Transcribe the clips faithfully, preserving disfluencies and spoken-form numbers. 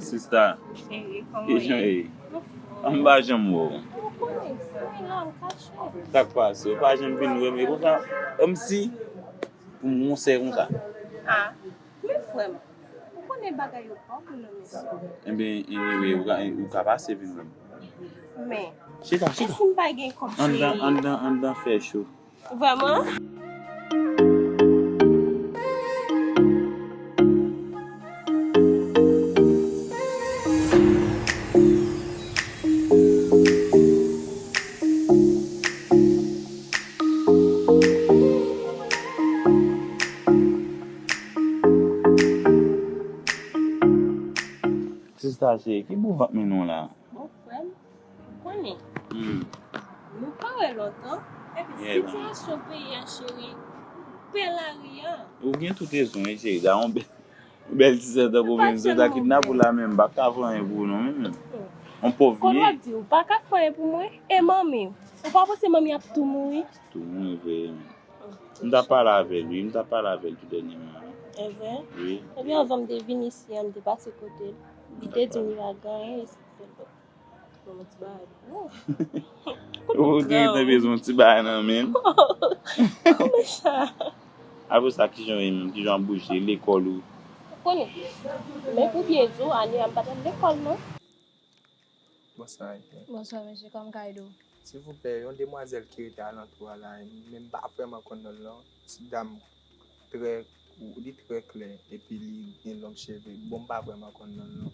Sista, cheri, kòman w ye? An ba janm wè w. Ou konnen, mwen la, m kache. Sa k pase? Ou pa janm vin wè m, e konsa, kòmsi pou m yon sè konsa. Ah, men frè m, ou konnen bagay yo pa bon nan mesye. Ebyen, anyway, ou ka, ou ka pase vin wè m. Men, chita, chita. E si m pa gen kòb, cheri? Anndan, anndan, anndan fè cho. Vrèman? Sista cheri, ki bout vant mennen w la? Bon, frè m, ou konnen. Hmm. Nou pa wè lontan. Epi sitiyasyon peyi a, cheri, pè lari a. Ou gen tout rezon wi, cheri. Da yon bèl, yon bèl ti sè tankou Benzo ta kidnape w la, men m pa ka fè anyen pou ou non, menm. Yon pòv vye. Kote w ap di ou pa ka fè anyen pou mwen? E manmi? Ou pa panse manmi ap tou mouri? Tou mouri vre, men. M t ap pale avè l, wi, m t ap pale avè l tou dènyèman. E vre? Wi. Ebyen, anvan m te vin isi a, m te pase kote l. Li te di m li pa gen anyen, e sa k fè l. Bon, ti bagay. Ou te gentan bezwen yon ti bagay nan men l. Kòman sa? Apre sa, kijan w ye menm? Kijan w ap bouje? Lekòl ou? Ou konnen. Men pou byen di w, ane a m pa t al lekòl non. Bonswa, mesye. Bonswa, mesye. Kòman m ka ede w? Silvouplè, yon demwazèl ki rete alantou a la, men m pa vrèman konn non l non. Ti dam trè, li trè klè, epi li gen long cheve. Bon, m pa vrèman konn non l non.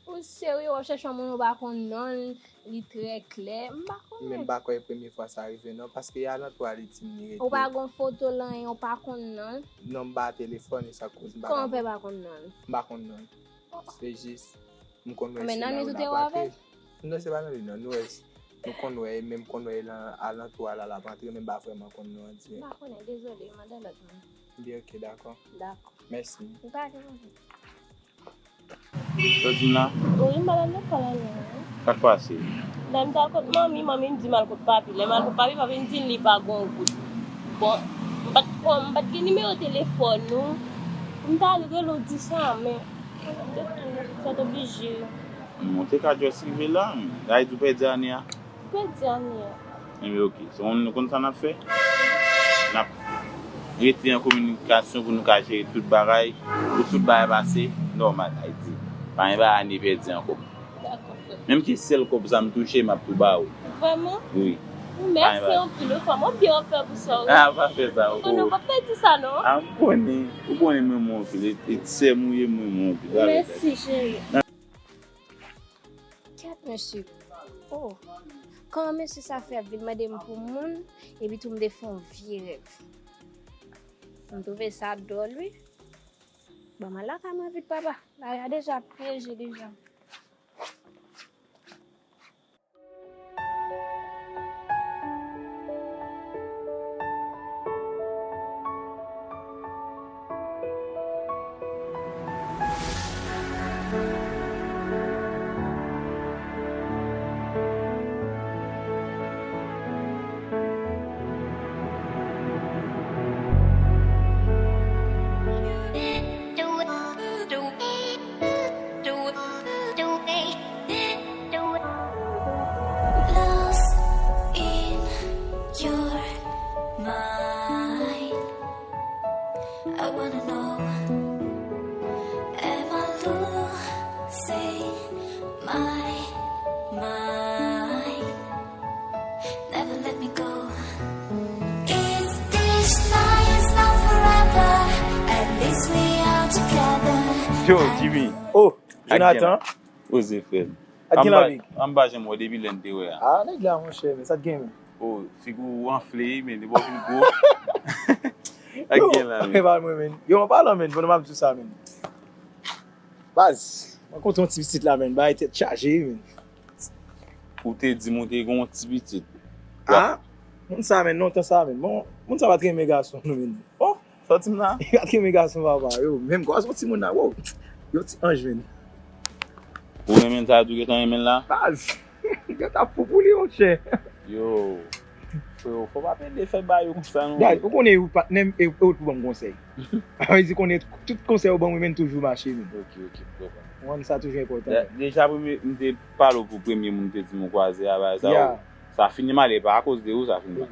Ou serye, w ap chèche yon moun ou pa konn non l, li trè klè. M pa konnen. Men m pa kwè e premye fwa sa rive non, paske alantou a li di m li rete. Ou pa gen foto l anyen, ou pa konn non l? Non, m pa telefòn, e sa koz m pa ka. Kòman w fè pa konn non l? M pa konn non l. Se jis, m konn wè se la ou l ap antre. Non, se pa nan li non. Nou wè, nou konn wè, men m konn wè lan, alantou a la l ap antre, men m pa vrèman konn non an dirèk. M pa konnen, dezole, mande lòt moun. Byen, ok, dakò. Dakò. Mèsi. Ou pa gen pwoblèm. Sa w di m la? Wi, m pa t al lekòl ane a non. Sa k pase? Lè m t al kot manmi, manmi m di m al kot papi. Lè m al kot papi, papi m di l li pa gen yon goud. Bon, m pa t, m pa t gen nimewo telefòn ou. M t al rele w di sa, men m te tou sot oblije. Bon, w te ka just rive la, men. Sa vle di w pèdi ane a? M pèdi ane a. Enben, ok. Se konn, nou konn sa n ap fè? N ap rete an kominikasyon pou nou ka jere tout bagay, pou tout bagay pase nòmal, sa vle di. Pa gen bagay ane pèdi ankò. Dakò, frè. Menm ki sèl kòb sa m touche, m ap tou ba ou. Vrèman? Wi. Mèsi anpil, wi, frè m. Ou byen w ap fè pou sè w, wi. A, pa fè sa, ou konnen w p ap pèdi sa, non? A, m konnen. Ou konnen m renmen w anpil. E, e sè m ou ye, m renmen w anpil. Mèsi, cheri. Kèt, mesye. Oh. Kòman mesye sa fè ap vin mande m pou moun, epi tou m te fè yon vye rèv? M twouve sa dwòl, wi. Bon, m al lakay mwen vit, papa. Bagay la deja pyeje deja. Lost in your mind. I wanna know, am I losing my mind? Never let me go. If this night is not forever, at least we are together. Yo, Jimmy. Oh, Jonathan. Poze, frè m. Ak gen lavi. An m pa janm wè depi lè n te wè a. Ah, nèg la, monchè, men sa t gen, men. Oh, figi w anfle, men li bò vin gwo. Ak gen lavi. Yo, pa mwen, men. Yo, an palan, men, pandan m ap di w sa, men. Baz, mwen kontre yon ti pitit la, men. Bagay tèt chaje, men. Ou te di m ou te gen yon ti pitit. Ah, moun sa, men, lontan sa, men. Bon, moun sa pa t renmen gason, non, men. Oh. Sa w di m la? Yo t renmen gason papa, yo. Menm gason timoun la, wow. Yo ti anj, men. Ou renmen l, sa di w gentan renmen l la? Baz. Yo t ap fou pou li, monchè. Yo. Freo, fò pa pede fè bagay yo konsa non. Dayè, ou konnen ou patnè m, e ou pou ban m konsèy. Sa vle di konnen tout konsèy ou ban mwen, men toujou mache, men. Ok, ok, m konprann. Ou konn sa toujou enpòtan. Dè-, deja premye, m te pale w pou premye moun te di m ou kwaze a, bagay sa, sa fini mal, e pa akoz de ou sa fini mal.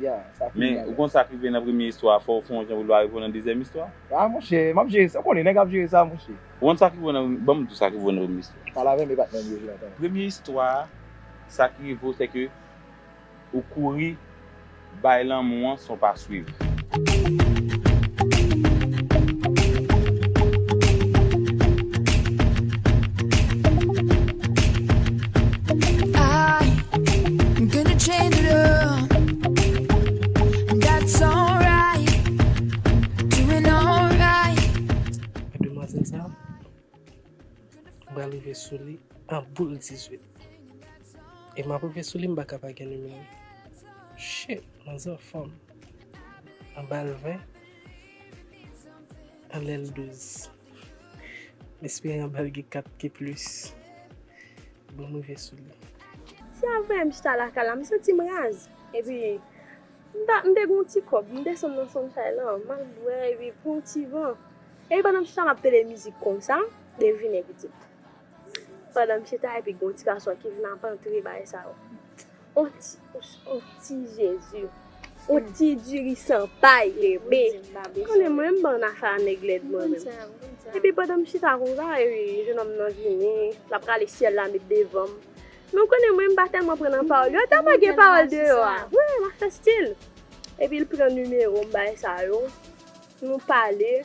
Men ou konn sa k rive nan premye istwa, fò w fè yon jan pou l pa rive w nan dezyèm istwa. Ah, monchè, m ap jere sa. Ou konnen nèg ap jere sa, monchè. Ou konn sa k rive w nan, ban m di w sa k rive w nan premye istwa. Pale avè m, e patnè m yo jwe antann. Premye istwa, sa k rive w, se ke ou kouri bay lanmou an san w pa swiv. I'm gonna change it up. And that's alright. Doing alright. Demwazèl sa, m pral rive sou li an boul dizuit. E m ap rive sou li, m pa ka pa gen nimewo l. Shit, manzè anfòm. Anba l ven, anlè l douz. M espere anba l gen kat ki plis. Bon, m rive sou li. Se avè m chita lakay la, m santi m raz. Epi, m ta, m te gen yon ti kòb, m desann nan Sunshine lan, m al bwè, epi pran yon ti van. Epi pandan m chita m ap tande mizik konsa, devine pitit. Pandan m chita, epi gen yon ti gason ki vin ap antre bagay sa yo. On ti, on ti Jezi. On ti diri san pay, bebe. Konnen mwen, m ban afè a nèg lèd mwen menm. Epi pandan m chita konsa, epi jennonm nan vini, l ap rale syèl la met devan m. Men w konnen mwen, m pa tèlman pran nan pawòl yo, tèlman gen pawòl deyò a. Wi, m ap fè stil. Epi l pran nimewo m, bagay sa yo. Nou pale.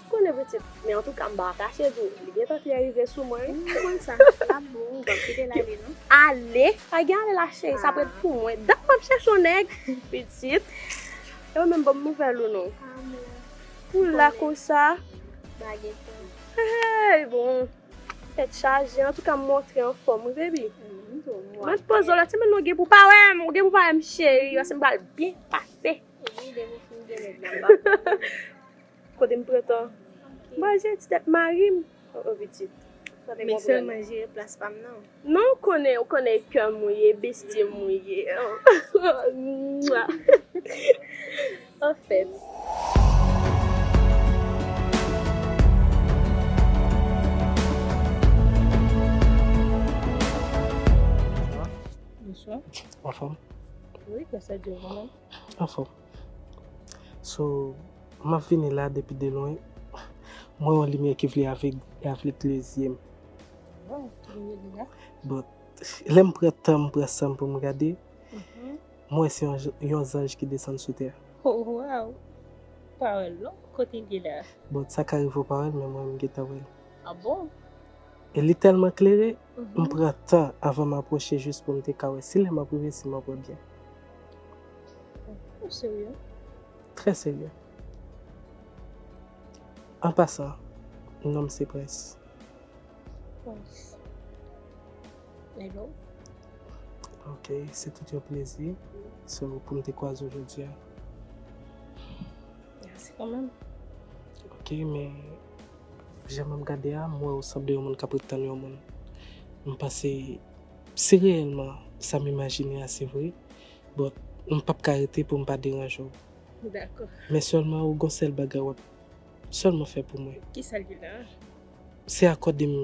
Konnen pitit, men antouka m pa kache di w, li gentan trè rive sou mwen wi. M konn sa. L ap bon, ou p ap kite l ale non. Ale? Pa gen ale la cheri, sa prèt pou mwen. Dat m ap chèche yon nèg, pitit. E ou menm, ban m nouvèl ou non. Pou la konsa. Hey, bon. Tèt chaje, antouka m wè w trè anfòm wi baby. Mwen poze w la, se menm ou gen pou pa wè m, ou gen pou pa wè m cheri, paske m pral byen pase. Kote m pran tan. Manje ti tèt mari m. Oh, oh, pitit. Men sèlman jere plas pa m nan. Non, ou konnen, ou konnen kè m ou ye, besti m ou ye. Anfèt. Bonswa. Anfòm? Wi, gras a Dye, ou menm? Anfòm. So, m ap vini la depi de lwen. M wè yon limyè ki vle avèg, avègle zye m. Bon, lè m pran tan m, pran san m pou m gade, m wè se yon, yon zanj ki desann sou tè. Oh, wow! Pawòl non, kote l ye la? Bon, sa ka rive w pa wè l, men mwen, m gentan wè l. Ah bon? E li tèlman klere, m pran tan avan m apwoche jis pou m te ka wè si lè m ap rive, si m ap wè byen. Ou serye? Trè serye. An pasan, non m se Prince. Prince. Hello. Ok, se tout yon plezi. So, pou m te kwaze w jodi a. Mèsi kanmenm. Ok, men jan m ap gade a, m wè w sanble yon moun k ap ret tann yon moun. M panse, si reyèlman sa m imajine a se vre, bon, m p ap ka rete pou m pa deranje w. Dakò. Men sèlman ou gon sèl bagay w ap sèlman fè pou mwen. Kisa l ye la? Se akòde m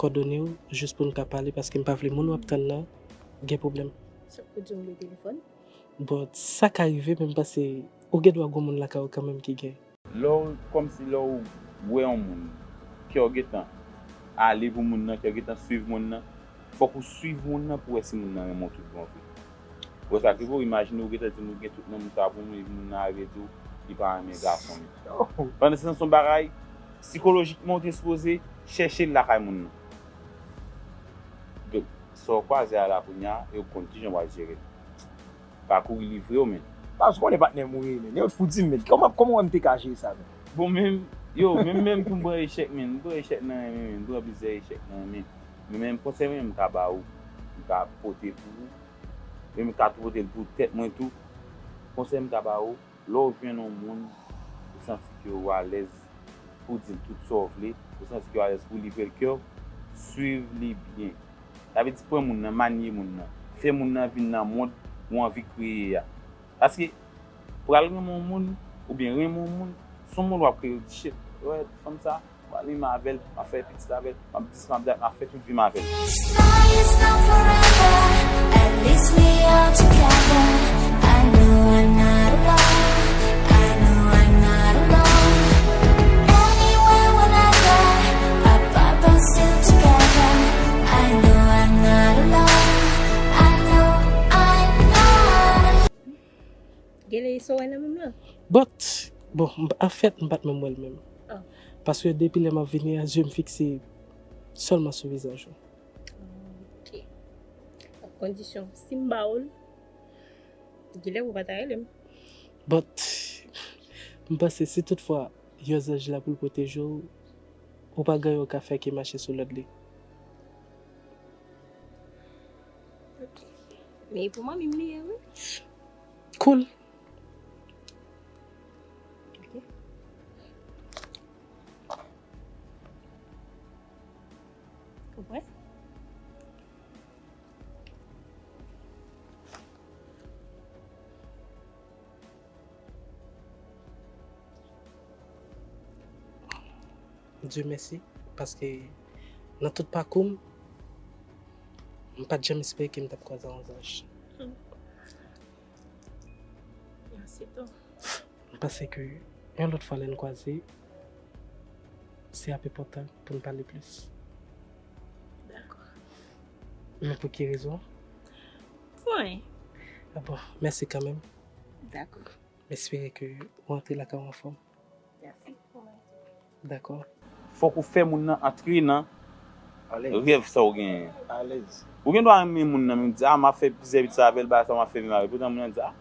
kòdone w, jis pou n ka pale, paske m pa vle moun w ap tann nan gen pwoblèm. Sa k pou di w m gen telefòn? Bon, sa ka rive, men m panse ou gen dwa gon moun lakay ou kanmenm ki gen. Lè w, kòmsi lè w wè yon moun, kè w gentan ale pou moun nan, kè w gentan swiv moun nan, fòk ou swiv moun nan pou w wè si moun nan renmen w tout bon vre. Ou wè sa k rive w, imajine w gentan di m ou gen tout lanmou sa pou moun, epi moun nan arive di w li pa renmen gason li. Pandansetan se yon bagay, sikolojikman ou te sipoze chèche l lakay moun nan. Donk, sa w kwaze a la kounye a, e w konn kijan w al jere l. Pa kouri livre w, men. Baz, ou konnen patnè m ou ye, men. Yon fout di m, men. Kòman, kòman w wè m te ka jere sa, men? Bon, men, yo, men menm tou m pran echèk, men. M pran echèk nan renmen, men. M pran plizyè echèk nan renmen. Men menm konsèy mwen, m ka ba ou, m ka pote pou ou. E m ka tou pote l pou tèt mwen tou. Konsèy m ka ba ou, lè w jwenn yon moun, ou santi ke ou alèz pou w di l tout sa w vle, ou santi ke w alèz pou w livre l kè w, swiv li byen. Sa vle di pran moun nan, manye moun nan. Fè moun nan vin nan mond ou anvi kreye a. Paske pral renmen yon moun, oubyen renmen yon moun, se yon moun w ap kreye yon ti shit. Wè, fanm sa, m ap renmen avè l, m ap fè pitit avè l, m ap dis, m ap dat, m ap fè tout vi m avè l. Genlè e sa w wè nan menm lan? But, bon, m- anfèt, m pa t menm wè l menm. Paske depi lè m ap vini a, zye m fikse sèlman sou vizaj ou. Ok. Ak kondisyon, si m ba w l, genlè ou pa ta rele m. But, m panse si toutfwa yon zanj la pou l pwoteje w, ou pa gen anyen w ka fè ki mache sou lòd li. Men e pou manmi m li ye wi. Cool. Ou wè? Dye mèsi, paske nan tout pakou m, m pa t janm espere ke m t ap kwaze yon zanj. Mèsi tou. M panse ke yon lòt fwa lè n kwaze, se ap enpòtan pou n pale plis. Dakò. Men pou ki rezon? Pou anyen. Ah bon, mèsi kanmenm. Dakò. M espere ke ou rantre lakay ou anfòm. Mèsi. Dakò. Fòk ou fè moun nan antre nan Alèz. Rèv sa ou genyen. Alèz. Ou gen dwa renmen moun nan, men di, ah, m ap fè plizyè pitit avè l, bagay sa m ap fè viv avè l. Poutan moun nan di, ah,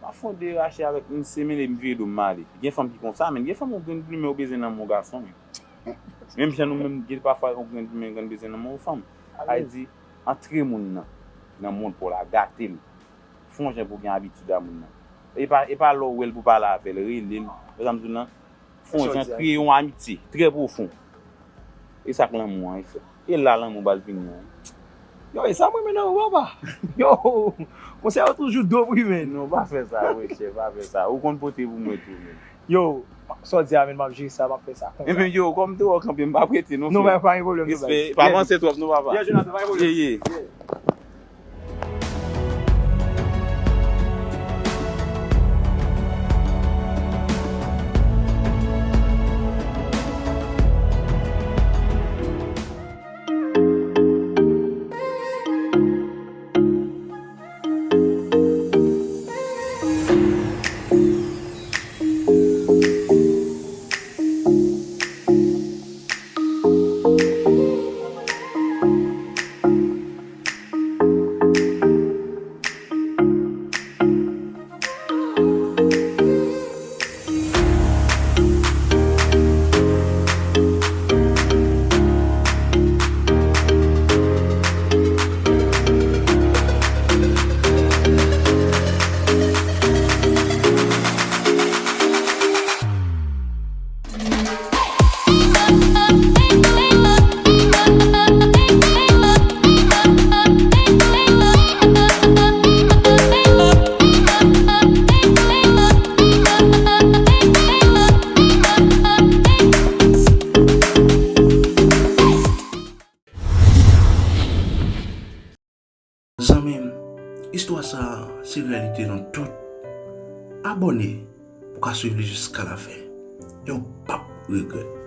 m ap fè yon derache avèk misye, men m vire do m ale. Gen fanm ki konsa, men gen fanm ou grenn plimen ou bezwen nan men yon gason, men. Menm jan nou menm, gen pafwa ou grenn plimen, grenn bezwen nan men yon fanm. Ay di, antre moun nan, nan mond pa w la, gate l. Fè yon jan pou w gen abitid a moun nan. E pa, e pa lè w wè l pou pale avè l, rele l. Wè sa m di w lan? Fè yon jan, kreye yon amitye trè pwofon. E sa k lanmou an, e frè. E la lanmou pral vini an. Yo, e sa m renmen nan ou, papa. Yo, konsèy yo toujou dope wi, men. Non, pa fè sa, wi, chè, pa fè sa. Ou konn pote pou mwen tou, men. Yo, sa w di a, men, m ap jere sa, m ap fè sa. Konsa. Enben, yo, kòm te wè w kanpe, m pa prete, non, Non, frè. men, pa gen pwoblèm, non, Respè, guys. pa Yeah. panse twòp, non, papa. Yeah, Jonathan, pa gen pwoblèm. Yeah, yeah. Zanmi m, istwa sa a se reyalite nou tout. Abòne pou w ka swiv li jiska lafen. E w p ap regrèt.